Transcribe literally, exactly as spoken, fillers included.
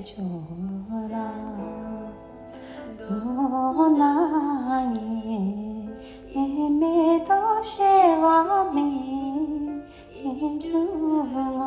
ཆོས་ལ་མདོར་ན་ངས་མེད་དོ་ཞེས་པ་མེད་དུ་